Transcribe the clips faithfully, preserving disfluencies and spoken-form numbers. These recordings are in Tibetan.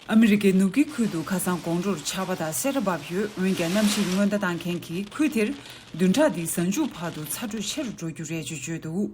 ཨ་མི་རི་ཀའི་ནུབ་དཀྱིལ་ཁུལ་དུ་ཁ་སང་དགོང་དྲོར་ཆར་པ་དང་སེར་བབས་ཡོད། འོན་ཀྱང་གནམ་གཤིས་སྔོན་བརྡ་བཏང་མཁན་གྱིས་ཁུལ་དེར་བདུན་ཕྲག་འདིའི་གཟའ་མཇུག་བར་དུ་ཚ་དྲོད་ཆེ་རུ་འགྲོ་རྒྱུ་རེད་ཅེས་བརྗོད་འདུག་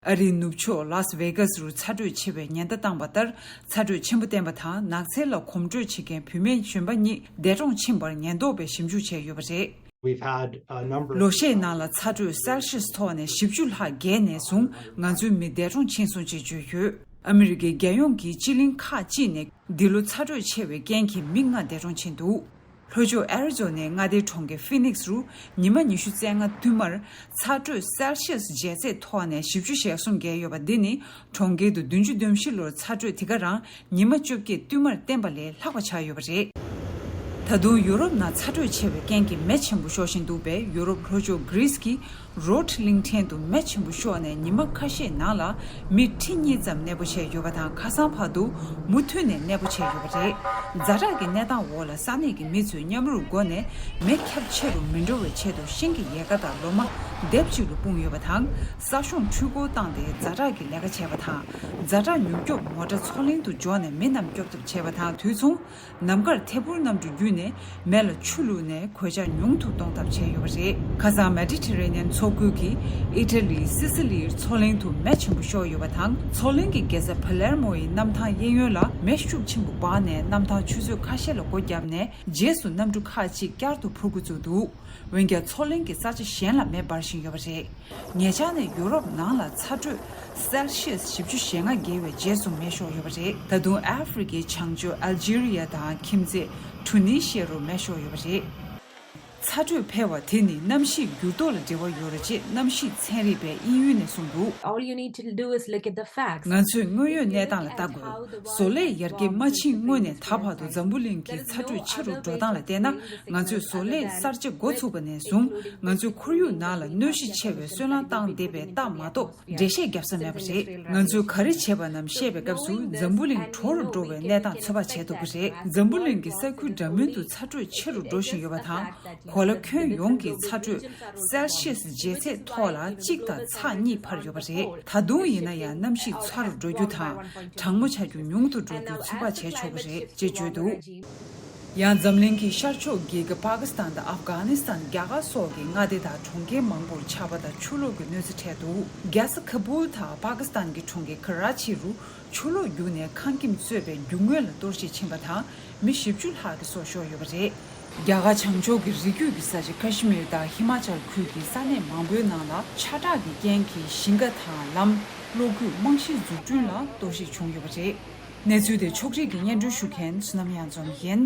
ཨ་རིའི་ནུབ་ཕྱོགས་ལཱས་ཝེ་གྷ་སི་རུ་ཚ་དྲོད་ཆེ་བའི་ཉེན་བརྡ་བཏང་བ་ལྟར། ཚ་དྲོད་ཆེན་པོ་བསྟན་པ་དང་ནགས་ཚལ་ལ་གོམ་བགྲོད་བྱེད་མཁན་བུད་མེད་གཞོན་པ་གཉིས་འདས་གྲོངས་ཕྱིན་པར་ཉེན་རྟོག་པས་ཞིབ་འཇུག་བྱས་ཡོད་པ་རེད། We've had a number of ལོ་ཤས་ནང་ལ་ཚ་དྲོད་སེལ་སི་ཡས་ཐོག་ནས་བཞི་བཅུ་ལྷག་བརྒལ་ནས་བཟུང་ང་ཚོའི་མི་འདས་གྲོངས་ཕྱིན་སོང་ཅེས་བརྗོད་ཡོད། ཨ་མི་རི་ཀའི་རྒྱལ་ཡོངས་ཀྱི་སྤྱི་གླིང་ཁག་ཅིག་ནས་འདི་ལོ་ཚ་དྲོད་ཆེ་བའི་རྐྱེན་གྱིས་མི་ལྔ་འདས་གྲོངས་ཕྱིན་འདུག་ལྷོ་ཕྱོགས་ཨེ་རི་ཛོ་ནའི་མངའ་སྡེའི་གྲོང་ཁྱེར་ཧྥི་ནིག་སི་རུ་ཉི་མ་ཉི་ཤུ་རྩ་ལྔ་བསྟུད་མར་ཚ་དྲོད་སེལ་སི་ཡས་འཇལ་ཚད་ཐོག་ནས་བཞི་བཅུ་ཞེ་གསུམ་བརྒལ་ཡོད་པ་འདི་ནི་གྲོང་ཁྱེར་དུ་བདུན་ཅུ་དོན་བཞི་ལོར་ཚ་དྲོད་དེ་ག་རང་ཉི་མ་བཅོ་བརྒྱད་བསྟུད་མར་བསྟན་པ་ལས་ལྷག་པ་ཆགས་ཡོད་པ་རེད། ད་དུང་ཡུ་རོབ་ནང་ཚ་དྲོད་ཆེ་བའི་རྐྱེན་གྱིས་མེ་ཆེན་པོ་ཤོར་བཞིན་འདུག་པས། ཡུ་རོབ་ལྷོ་ཕྱོགས་གྷི་རི་སི་ཀྱི་རོཌ་གླིང་ཕྲན་དུ་མེ་ཆེན་པོ་ཤོར་ནས་ཉི་མ་ཁ་ཤས་ནང་ལ་མི་ཁྲི་གཉིས་ཙམ་གནས་སྤོ་བྱས་ཡོད་པ་དང་། ཁ་སང་བར་དུ་མུ་མཐུད་ནས་གནས་སྤོ་བྱས་ཡོད་པ་རེད། ཛ་དྲག་གི་གནས་སྟངས་འོག་ལ་ས་གནས་ཀྱི་མི་ཚོས་མཉམ་རུབ་སྒོ་ནས་མེ་ཁྱབ་ཆེ་རུ་མི་འགྲོ་བའི་ཆེད་དུ་ཤིང་གི་ཡལ་ག་དང་ལོ་མ་ལྡེབས་གཅིག་ལ་སྤུངས་ཡོད་པ་དང་། ས་གཤོང་འཕྲུལ་འཁོར་བཏང་སྟེ་ཛ་དྲག་གི་ལས་ཀ་བྱས་པ་དང་། ཛ་དྲག་མྱུར་སྐྱོབ་མོ་ཊ་མཚོ་གླིང་དུ་འབྱོར་ནས་མི་རྣམས་སྐྱོབ་ཐབས་བྱས་པ་དང་། དུས་མཚུངས། ནམ་མཁར་ཐད་འཕུར་གནམ་གྲུ་བརྒྱུད་ནས་མེ་ལ་ཆུ་བླུགས་ནས་གོད་ཆག་ཉུང་དུ་གཏོང་ཐབས་བྱས་ཡོད་པ་རེད། ཁ་སང་མེ་ཌི་ཊེ་རེ་ནི་ཡན་མཚོ་ཁུལ་གྱི་ཨི་ཊ་ལིའི་སི་སི་ལིའི་མཚོ་གླིང་དུ་མེ་ཆེན་པོ་ཤོར་ཡོད་པ་དང་། མཚོ་གླིང་གི་རྒྱལ་ས་པ་ལེར་མོ་ཡི་གནམ་ཐང་གཡས་གཡོན་ལ་མེ་ཤུགས་ཆེན་པོ་འབར་ནས་གནམ་ཐང་ཆུ་ཚོད་ཁ་ཤས་ལ་སྒོ་བརྒྱབ་ནས། རྗེས་སུ་གནམ་གྲུ་ཁག་ཅིག་བསྐྱར་དུ་འཕུར་འགོ་བཙུགས་འདུག་འོན་ཀྱང་། མཚོ་གླིང་གི་ས་ཆ་གཞན་ལ་མེ་འབར་བཞིན་ཡོད་པ་རེད། ཉེ་ཆར་ནས་ཡུ་རོབ་ནང་ལ་ཚ་དྲོད་སེལ་སི་ཡས་བཞི་བཅུ་ཞེ་ལྔ་བརྒལ་བའི་རྗེས་སུ་མེ་ཤོར་ཡོད་པ་རེད། ད་དུང་ཨ་ཧྥེ་རི་ཁའི་བྱང་ཕྱོགས་ཨལ་ཇི་རི་ཡ་དང་ཁྱིམ་མཚེས་ཊུ་ནི་ཤི་ཡ་རུ་མེ་ཤོར་ཡོད་པ་རེད། ཚ་དྲོད་འཕེལ་བ་དེ་ནི་གནམ་གཤིས་འགྱུར་ལྡོག་ལ་འབྲེལ་བ་ཡོད་རེད་ཅེས་གནམ་གཤིས་ཚན་རིག་པས་དབྱིན་ཡུལ་ནས་གསུངས་འདུག All you need to do is look at the facts. ང་ཚོས་དངོས་ཡོད་གནས་སྟངས་ལ་ལྟ་དགོས། བཟོ་ལས་ཡར་རྒྱས་མ་ཕྱིན་སྔོན་ནས་ད་བར་དུ་འཛམ་བུ་གླིང་གི་ཚ་དྲོད་ཆེ་རུ་འགྲོ་སྟངས་ལ་བལྟས་ན། ང་ཚོས་བཟོ་ལས་གསར་བརྗེ་འགོ་ཚུགས་པ་ནས་བཟུང་། ང་ཚོའི་ཁོར་ཡུག་ནང་ལ་གནོད་གཞི་ཆེ་བའི་སོལ་རླངས་བཏང་བསྡད་པའི་རྟགས་མ་གཏོགས་འགྲེལ་བཤད་བརྒྱབ་ས་མེད་པ་རེད། ང་ཚོས་ག་རེ་བྱས་པ་རྣམས་བཤད་པའི་སྐབས་སུ། འཛམ་བུ་གླིང་དྲོ་རུ་འགྲོ་བའི་གནས་སྟངས་ཚོད་དཔག་བྱེད་ཐུབ་ཀྱི་རེད། འཛམ་བུ་གླིང་གི་ས་ཁུལ་འདྲ་མིན་དུ་ཚ་དྲོད་ཆེ་རུ་འགྲོ་བཞིན་ཡོད་པ་དང་། གོ་ལ་ཁྱོན་ཡོངས་ཀྱི་ཚ་དྲོད་སེལ་སི་ཡས་འཇལ་ཚད་ཐོག་ལ་གཅིག་དང་ཚེག་གཉིས་འཕར་ཡོད་པ་རེད། ད་དུང་ཡིན་ན་ཡང་གནམ་གཤིས་ཚ་རུ་འགྲོ་རྒྱུ་དང་། གྲང་མོ་ཆགས་རྒྱུ་ཉུང་དུ་འགྲོ་རྒྱུ་ཚོད་དཔག་བྱས་ཆོག་གི་རེད་ཅེས་བརྗོད་འདུག་ཡང་འཛམ་གླིང་གི་ཤར་ཕྱོགས་རྒྱལ་ཁབ་པ་ཀི་སི་ཐན་དང་ཨབ་གྷ་ནི་སི་ཐན། རྒྱ་གར་སོགས་ཀྱི་མངའ་སྡེ་དང་གྲོང་ཁྱེར་མང་པོར་ཆར་པ་དང་ཆུ་ལོག་གི་གནོད་འཚེ་འཕྲད་འདུག་རྒྱལ་ས་ཁ་བུལ་དང་པ་ཀི་སི་ཐན་གྱི་གྲོང་ཁྱེར་ཀ་ར་ཆི་རུ་ཆུ་ལོག་བརྒྱུགས་ནས་ཁང་ཁྱིམ་གཙོས་པའི་རྒྱུ་དངོས་ལ་གཏོར་བཤིག་ཕྱིན་པ་དང་། མི་བཞི་བཅུ་ལྷག་གི་སྲོག་ཤོར་ཡོད་པ་རེད། རྒྱ་གར་བྱང་ཕྱོགས་ཀྱི་རི་རྒྱུད་ཀྱི་ས་ཆ་ཁ་ཤི་མིར་དང་ཧི་མ་ཅལ་ཁུལ་གྱི་ས་གནས་མང་པོའི་ནང་ལ་ཆར་དྲག་གི་རྐྱེན་གྱིས་ཞིང་ཁ་དང་ལམ། གློག་སྐུད། རྨང་གཞིའི་འཛུགས་སྐྲུན་ལ་གཏོར་བཤིག་བྱུང་ཡོད་པ་རེད། གནས་ཚུལ་དེ་ཕྱོགས་སྒྲིག་གིས་སྙན་སྒྲོན་ཞུ་མཁན་བསོད་ནམས་གཡང་འཛོམས་ཡིན།